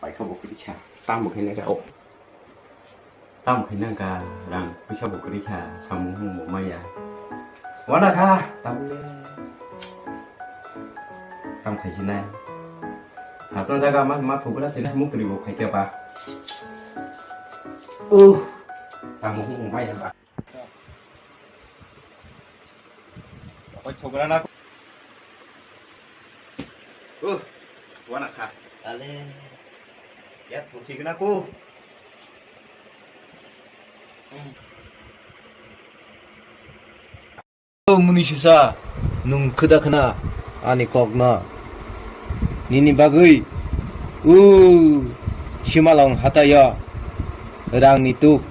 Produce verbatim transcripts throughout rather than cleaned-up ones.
Kha bo kwrwi kha. Tamo khe nang kha o. Tamo khe nang kha rang puisa bo kwrwi kha. Samung hung bo maya. Wana kha. Tamle. Tam khai sinai. Satno jaga ma, ma thubra sinai mukri bo khai khe ba. Uh. Samung hung bo maya ba. Oi, chhograna. Uh, wana kha. Ale. Ya, thuksigna ko. Hmm. O muni sisa, nung khwda khna ani kokno. Nini bagwi, u, Simalong hataio rangni tuk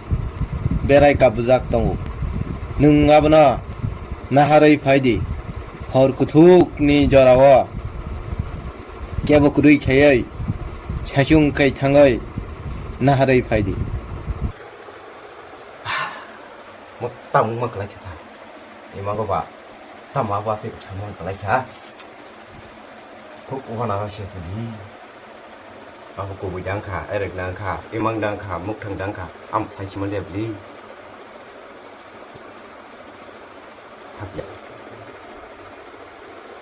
berai kabujak tongo. Nwng abono naharwi phaidi, hor kuthukni jorao kebo kwrwi khaiwi, saichung kai thangwi naharwi phaidi. Mo tamo wngma kwlai kha sa. Ima go ba. Tamo abo aswk samung kwlai kha. Thuk wana se kuli. Abo kubui dang kha, erek dang kha, imang dang kha, mukthang dang kha. Am sai chima le bli. Thap ya.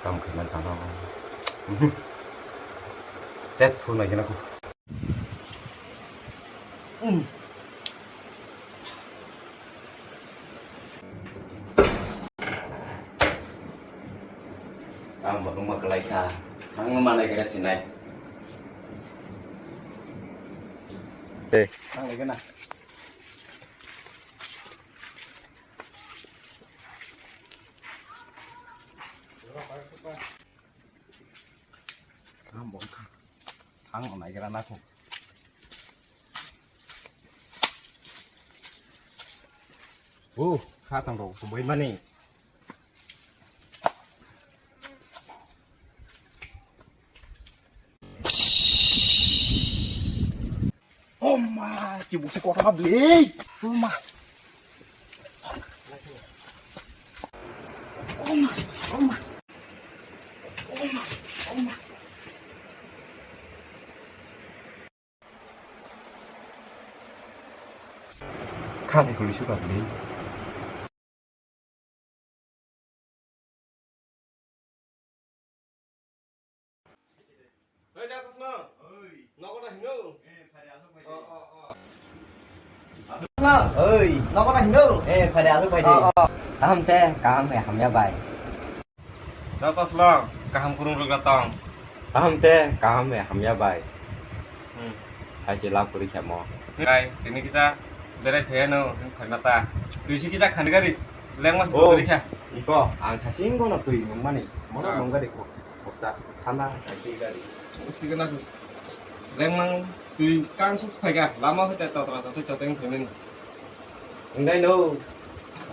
Tam khe man sa no. Chet thu na gina ku. Ang bakung makalai sa. Ang manai kena sinai. Eh. Ang lagi na. Ang bongkha. Ang onai gira naku. Uh, kha tang rok sumbai mani. Oh ma, chibuk se kotor ma beli. Oh ma. Oh ma, oh ma. Oh ma, oh ma. Kha se kuli suka beli. Oi, da, Sasna. Oi. Nogo da hino? Eh, phari asok phai. Oh, oh, oh. Sasna. Oi, nogo da hino? Eh, phari asok phai. Oh, oh. Kaham te, kaham he, hamya bai. Da, Sasna, kaham kurung rwgra tong. Kaham te, kaham he, hamya bai. Hmm. Sai se lab kwrwi kha mo. Kai, tini kisa berai phaiya no, phai mata. Tui si kisa khani gari, lengma se kwrwi kha. Iko, ang khasing gono tui nung mani. Mono nung gari ko. Bosta, thanda, kai tui gari. Sigana ko. Lengmang tui kang suk phai ga, lama phai ta totra chotoi chotoi phai mani. Ngai no.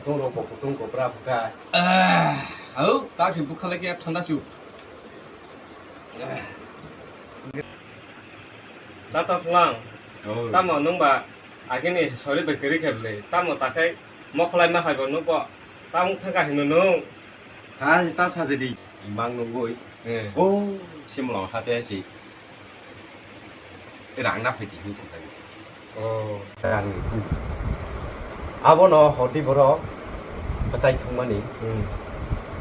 Tong ro ko, tong ko pra ka. Ah, au, tak si bukha lagi thanda su. Tata Slang, oh. Tamo nung ba agini sori bai kwrwi khe bwle, tamo takhai mokholai ma hai bo nukgo, tamo thangkha hino nung? Ha, ta sa je di. Imang nungwi. Eh. Oh, simlong hate si. Rang na phai di hinwi sa tadi. Oh. Rang ni. Abono hoti borok bwsai thangmani. Hmm.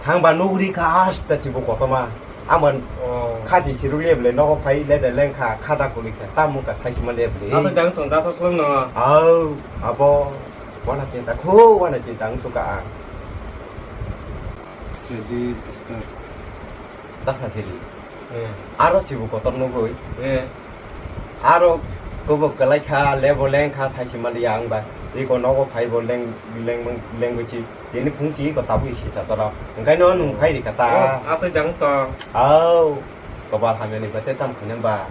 Thangba nugri kha asta chibo kotorma. Amon oh. Khachi siruli eble nogo phai le de lengkha khada kulikha ta muka sai sima le eble. Abo jang tong jathok song no. Au, abo wana chinta kho wana chinta ang suka ang. Jadi, Oscar. Tasa siri. Eh. Aro chibu kotor nugui. Eh. Aro kubu kalai kha, lebo leng kha, sai si mali ang ba. Iko nogo phai bo leng, leng, leng bui si. Tini phung si iko tabu isi sa tora. Engkai no nung phai ri kata. Oh, atoi jang to. Au. Kobal hamya ni bate tam khane ba.